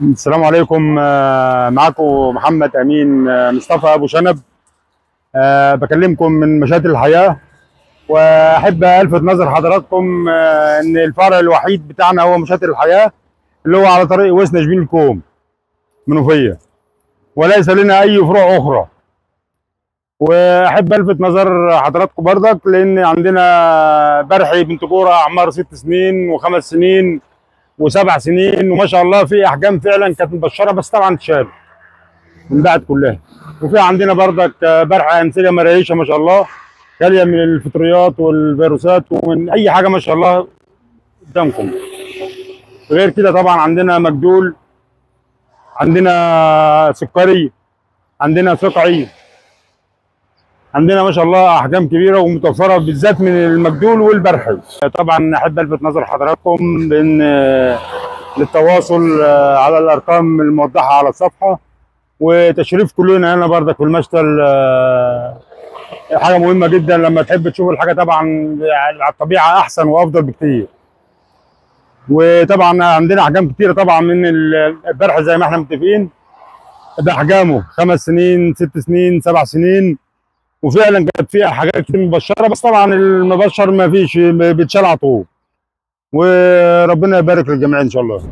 السلام عليكم. معاكم محمد امين مصطفى ابو شنب. بكلمكم من مشاتل الحياة، واحب الفت نظر حضراتكم ان الفرع الوحيد بتاعنا هو مشاتل الحياة اللي هو على طريق وسط شبين الكوم منوفيه، وليس لنا اي فروع اخرى. واحب الفت نظر حضراتكم بردك لان عندنا برحي بنت كورة اعمار 6 سنين و5 سنين و7 سنين، وما شاء الله في احجام فعلا كانت مبشرة، بس طبعا اتشال من بعد كلها. وفي عندنا بردك برحه انسجة مريشه ما شاء الله، خالية من الفطريات والفيروسات ومن اي حاجة ما شاء الله قدامكم. غير كده طبعا عندنا مجدول، عندنا سكري، عندنا سقعي، عندنا ما شاء الله احجام كبيرة ومتوفره بالذات من المجدول والبرحي. طبعا احب الفت نظر حضراتكم بان للتواصل على الارقام الموضحة على الصفحة، وتشريف كلنا هنا بردك في المشتل حاجة مهمة جدا. لما تحب تشوف الحاجة طبعا على الطبيعة احسن وافضل بكتير. وطبعا عندنا احجام كتيرة طبعا من البرح زي ما احنا متفقين، باحجامه 5 سنين 6 سنين 7 سنين، وفعلا كانت فيها حاجات كتير مبشرة، بس طبعا المبشر ما فيش، بيتشال على طول. وربنا يبارك للجميع ان شاء الله.